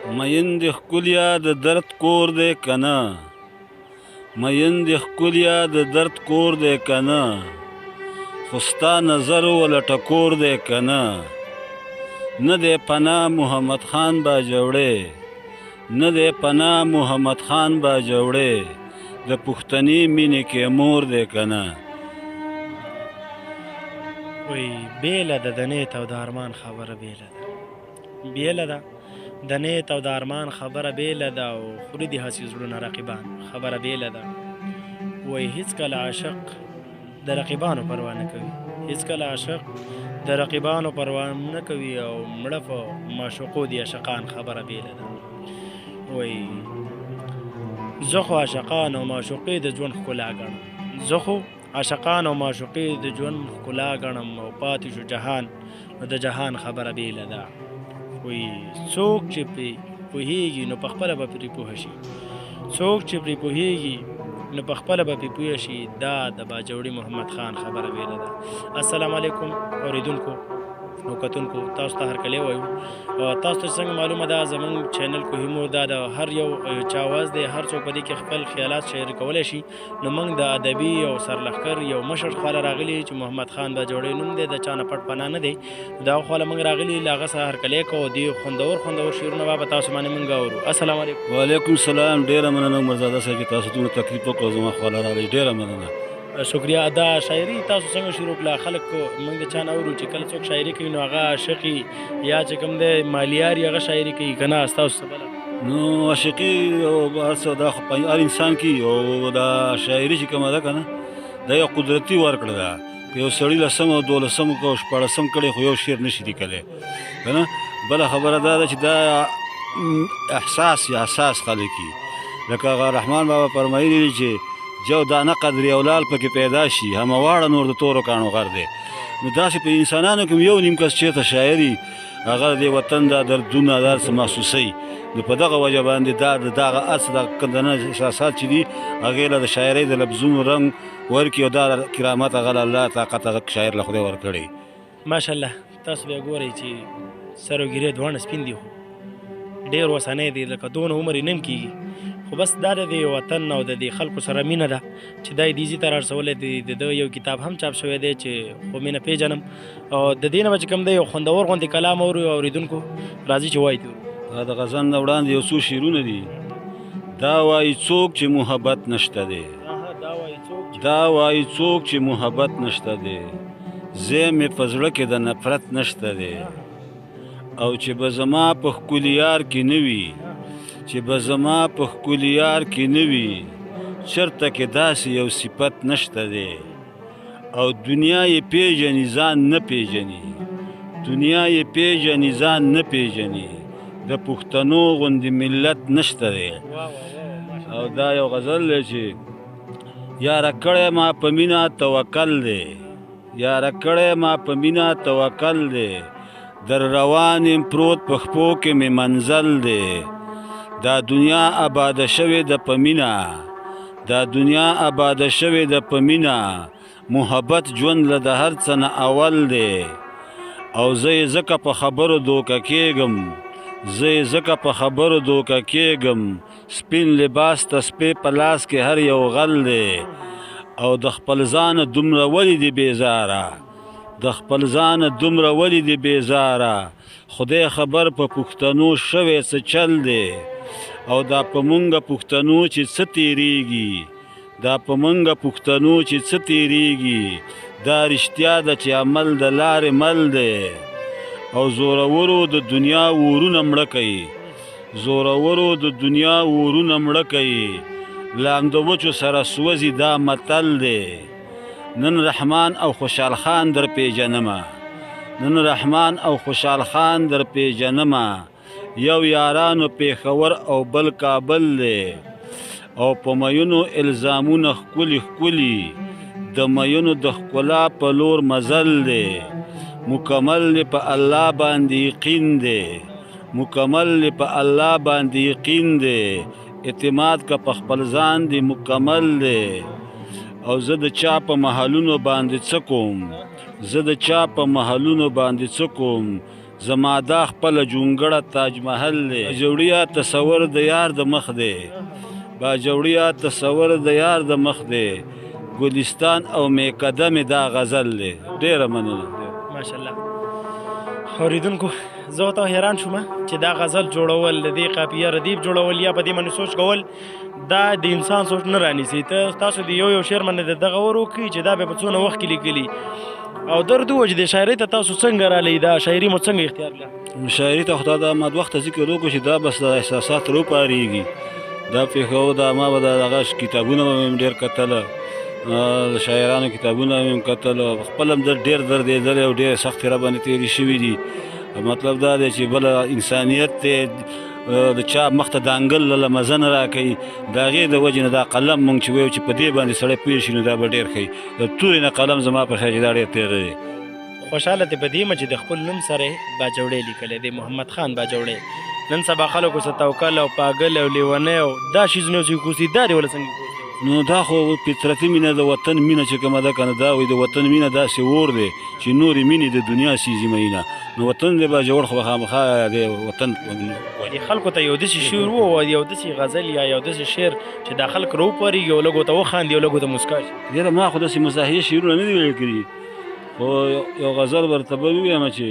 مین د ښکلیا د درد کور دی کنه، مین د ښکلیا د درد کور دی کنه، خو ستا نظر وله ټکور دی کنه. نه دی پناه محمد خان باجوړی، نه دی پناه محمد خان باجوړی، د پښتنې مینې کې مور دی کنه. وی بیله ده د نیت او د ارمان خبره، بیله ده، بیله ده د نیت او د ارمان خبره بیله ده، او خوري دي هسې زړونه رقیبان خبره بیله ده. وی هیڅکله عاشق د رقیبانو پروا نه کوي، هیڅکله عاشق د رقیبانو پروا نه کوي، او مړه په معشوقو دي عاشقان خبره بیله ده. وی زه خو عاشقان او معشوقې د ژوند ښکلا ګڼم، زه خو عاشقان او معشوقې د ژوند ښکلا ګڼم، او پاتې شو جهان نو د جهان خبره بیله ده. وی څوک چې پرې پوهېږي نو په خپله به پرې پوه شي، څوک چې پرې پوهېږي نو په خپله به پرې پوه شي، دا د باجوړي محمد خان خبره بیله ده. السلام علیکم اورېدونکو او کتونکو، تاسو ته هرکلی وایو. تاسو ته څنګه معلومه ده زمونږ چینل کوهیمور دا د هر یو چا اواز دی، هر څوک په دې کې خپل خیالات شریکولی شي. نو موږ د ادبي او سرلښکر یو مشر خواله راغلي چې محمد خان باجوړی نوم دی، د چا نه پټ پناه نه دی، دا خواله موږ راغلي، له هغه سره هرکلی کوو. دې خوندور خوندور شعرونه به تاسو باندې موږ اورو. السلام علیکم. وعلیکم السلام. ډېره مننه عمرزاده صاحب چې تاسو دومره تکلیف وکړو زما خواله راغلي، ډېره مننه. شکریه. دا شاعري تاسو څنګه شروع کړه؟ خلک موږ د چا نه اورو چې کله څوک شاعري کوي نو هغه عاشقي یا چې کوم دی مالیار هغه شاعري کوي که نه، ستاسو څه بله؟ نو عاشقي او هر څه دا خو په هر انسان کې، او دا شاعري چې کومه ده که نه، دا یو قدرتي ورکړه ده. که یو سړي لسم او دولسم او شپاړسم کړی خو یو شعر نشي لیکلی که نه. بله خبره دا ده چې دا احساس یا اساس خلک کي، لکه هغه رحمان بابا فرمایلي دي چې جو دانه قدر یو لال پکې پیدا شي، همه واړه نور د تورو کاڼو غر دی. نو داسې په انسانانو کې یو نیم کس چېرته شاعري هغه د وطن دا دردونه دا څه محسوسوي، نو په دغه وجه باندې دا د دغه هر څه دغه کندنه احساسات چې دي هغې له د شاعرۍ د لفظونو رنګ ورکړي، او دا کرامت هغه له الله طاقت هغه شاعر له خدای ورکړی. ماشاءالله. تاسو بیا ګورئ چې سر او ږیرې دواړه سپین دي، خو ډېر اوسنی دی، لکه دونه عمر یې نه هم کېږي، خو بس دا د دې وطن او د دې خلکو سره مینه ده چې دا یې دې ځای ته رارسولی دی. د ده یو کتاب هم چاپ شوی دی چې خو مینه پېژنم، او د دې نه به چې کوم دی یو خوندور غوندې کلام اورو. اورېدونکو راځي چې وایي. دا د غزل نه وړاندې یو څو شعرونه دي. دا وایي څوک چې محبت نشته دی، دا وایي څوک چې محبت نشته دی، ځای مې په زړه کې د نفرت نشته دی، او چې به زما په ښکلي یار کې نه وي، چې به زما په ښکلي یار کې نه وي، چېرته کې داسې یو صفت نشته دی، او دنیا یې پېژني ځان نه پېژني، دنیا یې پېژني ځان نه پېژني، د پښتنو غوندې ملت نشته دی. او دا یو غزل دی چې یاره کړی ما په مینه توکل دی، یاره کړی ما په مینه توکل دی، در روان یم پروت په خپو کې مې منزل دی، دا دنیا آباده شوې ده په مینه، دا دنیا آباده شوې ده په مینه، محبت ژوند له د هر څه نه اول دی، او زه یې ځکه په خبرو دوکه کېږم، زه یې ځکه په خبرو دوکه کېږم، سپین لباس ته سپی په لاس کې هر یو غل دی، او د خپل ځانه دومره ولې دي بېزاره، د خپل ځانه دومره ولې دي بېزاره، خدای خبر په پښتنو شوی څه چل دی، او دا په مونږه پښتنو چې څه تېرېږي، دا په مونږه پښتنو چې څه تېرېږي، دا رښتیا ده چې عمل د لارې مل دی، او زورورو د دنیا ورونه مړه کوي، زورورو د دنیا ورونه مړه کوي، لامده وچو سره سوځي دا متل دی. نن رحمان او خوشحال خان در پېژنمه، نن رحمان او خوشحال خان در پېژنمه، یو یارانو پېښور او بل کابل دی، او په میونو الزامونه ښکلي ښکلي، د میونو د ښکلا په لور مزل دی، مکمل دی په الله باندې یقین دی، مکمل دی په الله باندې یقین دی، اعتماد که په خپل ځان دی مکمل دی، او زه د چا په محلونو باندې څه کوم، زه د چا په محلونو باندې څه کوم، زما دا خپله جونګړه تاج محل دی. باجوړیه تصور د یار د مخ دی، باجوړیه تصور د یار د مخ دی، ګلستان او میکده مې دا غزل دی. ډېره مننه. ماشاءالله. اوریدونکو، زه ته حیران شوم چې دا غزل جوړول، د دې قافیه ردیف جوړول یا په دې باندې سوچ کول، دا د انسان سوچ نه رانیسي. ته تاسو د یو یو شعر باندې دغه ور وکړي چې دا به په څونه وخت کې لیکلي او درد وجه د شاعرۍ ته تاسو څنګه رالی، دا شاعري مو څنګه اختیار کړه؟ شاعري ته خو دا ما د وخته ذکر وکړو چې دا بس د احساسات روپارېږي. دا پېښور دا ما به دا دغه کتابونه به مې ډېر کتله، د شاعرانو کتابونه مې هم کتل، خپل هم ډېر دردېدلی او ډېرې سختې را باندې تېرې شوي دي. مطلب دا دی چې بله انسانیت دی، د چا مخته دانګل له مزه نه راکوي، د هغې د وجې نه دا قلم موږ چې وایو چې په دې باندې سړی پوه شي نو دا به ډېر ښه وي. د تورې نه قلم زما په خیال چې دا ډېر تېر دی. خوشحاله دی په دې یم چې د خپل نوم سره یې باجوړی لیکلی دی، محمد خان باجوړی. نن سبا خلکو څه توکل او پاګل او لیونی او دا شیزونه چې کوسي، دا دې وله څنګه کوسي؟ نو دا خو فطرتي مینه، د وطن مینه چې کومه ده که نه، دا وایي د وطن مینه داسې اور دی چې نورې مینې د دنیا سیزي مینه. نو وطن دی باجوړ خو به خامخا دی وطن. دې خلکو ته یو داسې شعر ووایه، یو داسې غزل یا یو داسې شعر چې دا خلک راوپارېږي او لږ ورته وخاندي او لږ ورته موسکا شي. یاره ما خو داسې مزاحیه شعرونه نه دي ویل کړي، خو یو غزل ورته به ووایم چې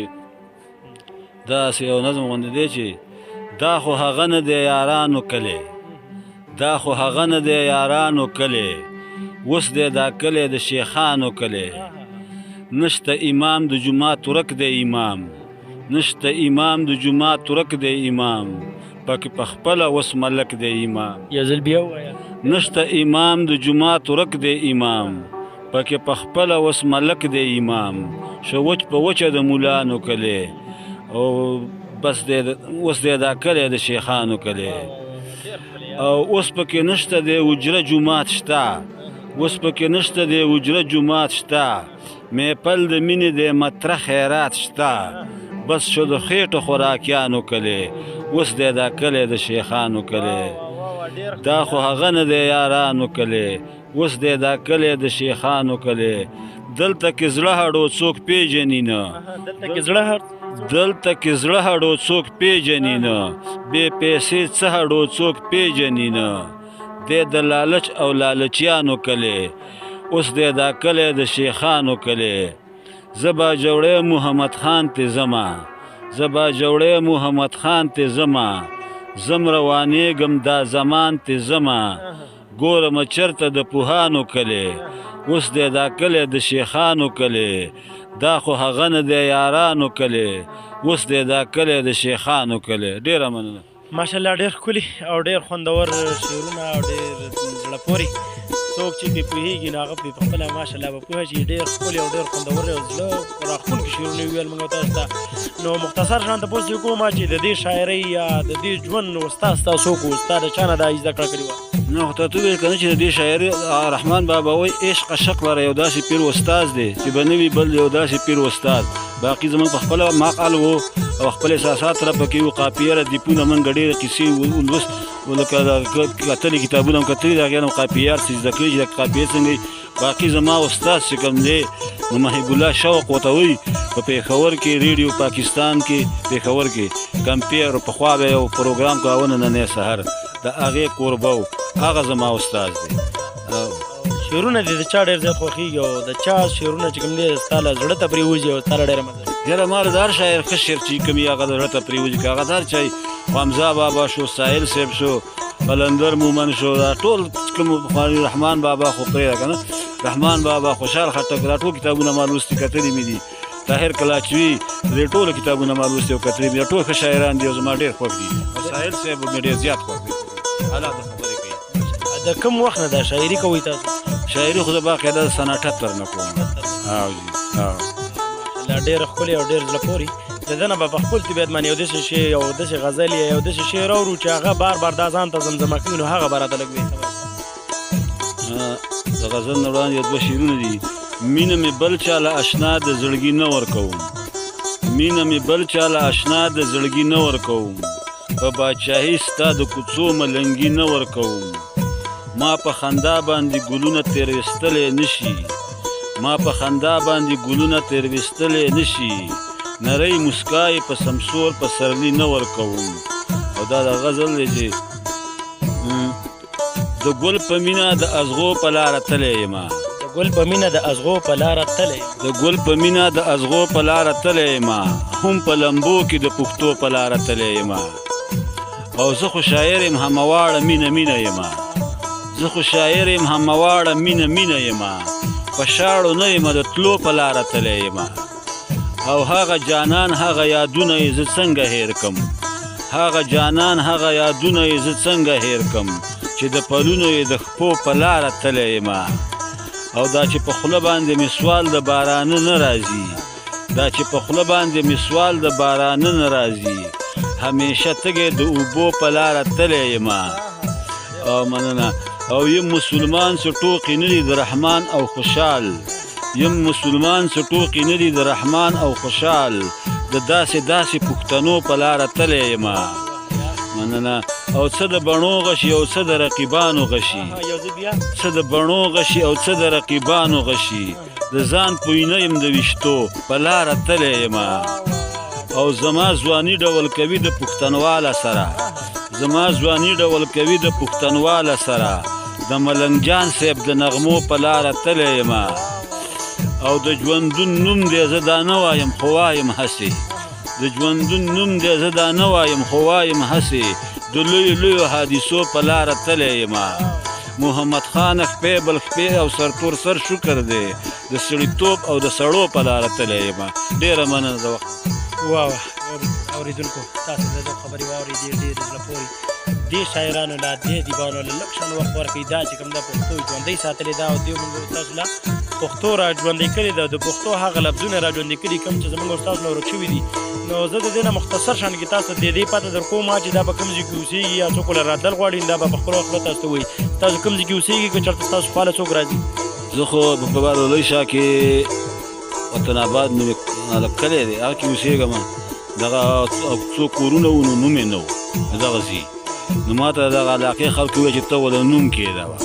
داسې یو نظم غوندې دی چې دا خو هغه نه دی یارانو کلی، دا خو هغه نه دی یارانو کلی، اوس دی دا کلی د شیخانو کلی. نشته امام د جومات ورک دی امام، نشته امام د جومات ورک دی امام، پکې په خپله اوس ملک دی امام. یو ځل بیا ووایه. نشته امام د جومات ورک دی امام، پکې په خپله اوس ملک دی امام، شو وچ په وچه د مولانو کلی، او بس دی اوس دی دا کلی د شیخانو کلی. او اوس پکې نشته دی حجره جومات شته، اوس پکې نشته دی حجره جومات شته، میپل د مینې دی مطرح خیرات شته، بس شو د خېټو خوراکیانو کلی، اوس دی دا کلی د شیخانو کلی. دا خو هغه نه دی یارانو کلی، اوس دی دا کلی د شیخانو کلی. دلته کې زړه هډو څوک پیژني نه، دلته کې زړه هډ، دلته کې زړه هډو څوک پیژني نه، بې پیسې څه هډو څوک پیژني نه، دی د لالچ او لالچیانو کلی، اوس دی دا کلی د شیخانو کلی. زه باجوړی محمد خان ته ځمه، زه باجوړی محمد خان ته ځمه، ځم روانېږم دا زمان ته ځمه، ګورم چېرته د پوهانو کلی، اوس دی دا کلی د شیخانو کلی. دا خو هغه نه دی یارانو کلی، اوس دی دا کلی د شیخانو کلی. ډېره مننه. ماشاءالله، ډېر ښکلي او ډېر خوندور شعرونه او ډېر زړه پورې. څوک چې پرې پوهېږي نو هغه پرې په خپله ماشاءالله به پوه شي. ډېر ښکلي او ډېر خوندور او زړه راښکونکي شعرونه یې وویل موږ تاسو ته. نو مختصر شان تپوس یې کوم چې د دې شاعرۍ یا د دې ژوند استاد ستا څوک و، ستا د چا نه دا زده کړه کړې وه؟ نو خو ته وویل که نه چې د دې شاعرۍ رحمان بابا وایي عشق عشق لره یو داسې پیر استاد دی چې به نه وي بل یو داسې پیر استاد. باقي زموږ په خپله ماقال و او خپل احساسات را پکې وو، قافیه ردیفونه موږ ډېرې قصې ولوست، لکه کتلي کتابونه هم کتلي، د هغې نه هم قافیه هر څه زده کړي چې د قافیې څنګه وي. باقي زما استاد چې کوم دی نو محب الله شوق ورته وایي، په پېښور کې ریډیو پاکستان کې پېښور کې کمپیر پخوا به یو پروګرام کاوه نننی سهار، د هغې کوربه و، هغه زما استاد دی. شعرونه دې د چا ډېر زیات خوښېږي او د چا شعرونه چې کوم دی ستا له زړه ته پرېوځي او ستا له ډېره مزه؟ یاره ما له د هر شاعر ښه شعر چې کوم وي هغه د زړه ته پرېوځي، که هغه د هر چا وي، حمزه بابا شو، ساحل صاحب شو، قلندر مومن شو، دا ټول کوم پخواني رحمان بابا خو پرېږده که نه، رحمان بابا، خوشحال خټک، دا ټول کتابونه ما لوستي کتلي مې دي. طاهر کلاچوي دې ټولو کتابونه ما لوستي او کتلي مې دي، ټول ښه شاعران دي او زما ډېر خوښ دي. او ساحل صاحب مې ډېر زیات خوښ دی. الله د خبرې کوي. د کوم وخت نه دا شاعري کوئ تاسو؟ شاعري خو زه باقاعده د سن 78 نه کوم. او جي او لا ډېر ښکلی او ډېر زړه پورې. د ده نه به په خپل طبیعت باندې یو داسې شی، یو داسې غزل یا یو داسې شعر اورو چې هغه بار بار دا ځان ته زمزمه کوي، نو هغه به راته لږ وي. د غزل نه وړاندې یو دوه شعرونه دي. مینه مې بل چا له اشنا د زړګي نه ورکوم، مینه مې بل چا له اشنا د زړګي نه ورکوم، په بادشاهي ستا د کوڅو ملنګي نه ورکوم، ما په خندا باندې ګلونه تېرویستلی نه شي، ما په خندا باندې ګلونه تېرویستلی نه شي، نرۍ مسکا یې په سمسور پسرلي نه ورکوم. او دا د غزل دی چې د ګل په مینه د ازغو په لاره تللی یم. د ګل په مینه د ازغو په لاره تللی، د ګل په مینه د ازغو په لاره تللی یم، هم په لمبو کې د پښتو په لاره تللی یم. او زه خو شاعر یم همواړه مینه مینه یم، زه خو شاعر یم همواړه مینه مینه یم، په شاړو نه یم د تلو په لاره تللی یم. او هغه جانان هغه یادونه یې زه څنګه هېر کم، هغه جانان هغه یادونه یې زه څنګه هېر کم، چې د پلونو یې د خپو په لاره تللی یم. او دا چې په خوله باندې مې سوال د بارانه نه راځي، دا چې په خوله باندې مې سوال د بارانه نه راځي، همیشه تږی د اوبو په لاره تللی یم. او مننه. او یم مسلمان څه ټوقې نه دي د رحمان او خوشحال، یم مسلمان څه ټوقې نه دي د رحمان او خوشحال، د داسې داسې پښتنو په لاره تللی یم. مننه. او څه د بڼو غشي او څه د رقیبانو غشي، څه د بڼو غشي او څه د رقیبانو غشي، د ځان پوی نه یم د ویشتو په لاره تللی یم. او زما ځواني ډول کوي د پښتنواله سره، زما ځواني ډول کوي د پښتنواله سره، د ملنګ جان صاحب د نغمو په لاره تللی یم. او د ژوندون نوم دی زه دا نه وایم خو وایم هسې، د ژوندون نوم دی زه دا نه وایم خو وایم هسې، د لویو لویو حادثو په لاره تللی یم. محمد خان خپې بل خپې او سرتور سر شکر دی، د سړیتوب او د سړو په لاره تللی یم. ډېره مننه د وخت. واه واه اورېدونکو، تاسو د ده خبرې واورېدې، ډېرې زړه پورې دې شاعرانو له دې ادیبانو له لږ شان وخت ورکړئ، دا چې کوم د پښتو ژوندۍ ساتلې ده، او دې موږ تاسو له پښتو را ژوندۍ کړې ده، د پښتو هغه لفظونه را ژوندۍ کړي کوم چې زموږ استاد نه ورک شوي دي. نو زه د دې نه مختصر شان کې تاسو د دې پته در کوم چې دا په کوم ځای کې اوسېږي یا څوک له راتلل غواړي، دا به په خپل وخت تاسو ته وایي. تاسو کوم ځای کې اوسېږي که چېرته ستاسو خواله څوک راځي؟ زه خو په بالولۍ شاه کې وطن آباد نومې کلی دی، هغه کې اوسېږم. دغه څو کورونه وو نو نوم یې نه و دغه ځای، نو ما ته دغه علاقې خلکو وویل چې ته وله نوم کېږده وه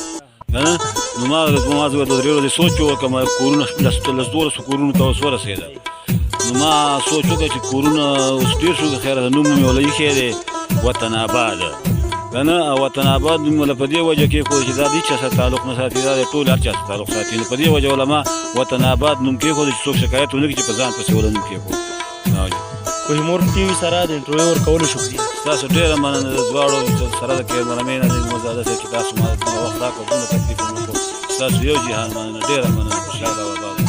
که نه. نو ما ما دوه درې ورځې سوچ وکړ، ما کورونه لس دولسو کورونو ته اوس ورسېدل. نو ما سوچ وکړ چې کورونه اوس ډېر شو، خیر نوم مې وله ایښی دی وطن آباد که نه. او وطن آباد نوم وله په دې وجه کېښود چې دا د هېچا سره تعلق نه ساتي، دا د ټول هر چا سره تعلق ساتي. نو په دې وجه وله ما وطن آباد نوم کېښود چې څوک شکایت ونه کړي چې په ځان پسې وله نوم کېښود. کوهي مور ټي وي سره د انټرویو ورکولو شکریه. ستاسو ډېره مننه د دواړو سره د کیمرامین د مزاده صاحب چې تاسو ما دومره وخت راکړ، دومره تکلیف مو وکړ. ستاسو یو جهان مننه، ډېره مننه. خوشحاله او آباد.